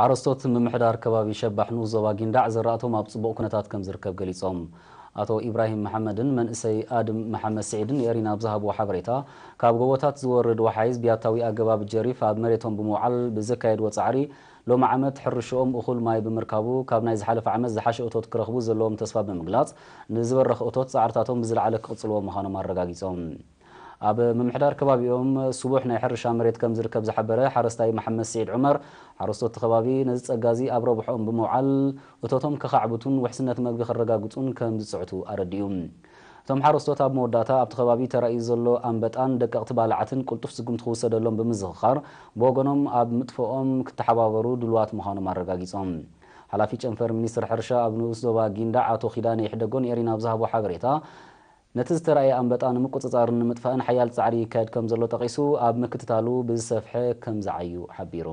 ሓረስቶት ምምሕዳር ከባቢ ሸባሕ ንኡስ ዞባ ጊንዳዕ ዝራእቶም ኣብ ጽቡቕ ኩነታት ከም ዝርከብ ገሊጾም። ኣቶ ኢብራሂም መሓመድን መንእሰይ ኣድም መሓመድ ስዒድን ኤሪና ኣብ ዝሃብዎ ሓበሬታ፣ ካብ ጎቦታት ዝወርድ ወሓይዝ ብያታዊ ኣገባብ ጀሪፍ ኣብ መሬቶም ብምውዓል ብዘካየድዎ ጻዕሪ፣ ሎሚ ዓመት ሕርሽኦም እኹል ማይ ብምርካቡ፣ ካብ ናይ ዝሓለፈ ዓመት ዝሓሸ እቶት ክረኽቡ ዘለዎም ተስፋ ብምግላጽ፣ ንዝበረኽ እቶት ጻዕርታቶም ብዝለዓለ ክቕጽልዎ ምዃኖም ኣረጋጊጾም። ኣብ ምምሕዳር ከባቢኦም ስቡሕ ናይ ሕርሻ መሬት ከም ዝርከብ ዝሓበረ ሓረስታይ መሓመድ ስዒድ ዑመር፣ ሓረስቶት እቲ ከባቢ ነዚ ጸጋ እዚ ኣብ ረብሖኦም ብምውዓል እቶቶም ከኻዕብቱን ውሕስነት መግቢ ከረጋግጹን ከም ዝጽዕቱ ኣረዲኡ። እቶም ሓረስቶት ኣብ መወዳእታ ኣብቲ ከባቢ ተራእዩ ዘሎ ኣንበጣን ደቀቕቲ ባልዓትን ቅልጡፍ ስጉምቲ ክውሰደሎም ብምዝኽኻር፣ ብወገኖም ኣብ ምጥፍኦም ክተሓባበሩ ድሉዋት ምዃኖም ኣረጋጊጾም። ሓላፊ ጨንፈር ሚኒስትሪ ሕርሻ ኣብ ንኡስ ዞባ ጊንዳዕ ኣቶ ኪዳነ ይሕደጎ ንኤሪና ኣብ ዝሃቦ ሓበሬታ፣ ነቲ ዝተራእየ ኣንበጣ ንምቁጽጻርን ንምጥፋእን ሓያል ጻዕሪ ይካየድ ከም ዘሎ ጠቒሱ፣ ኣብ ምክትታሉ ብዝሰፍሐ ከም ዝዓዩ ሓቢሩ።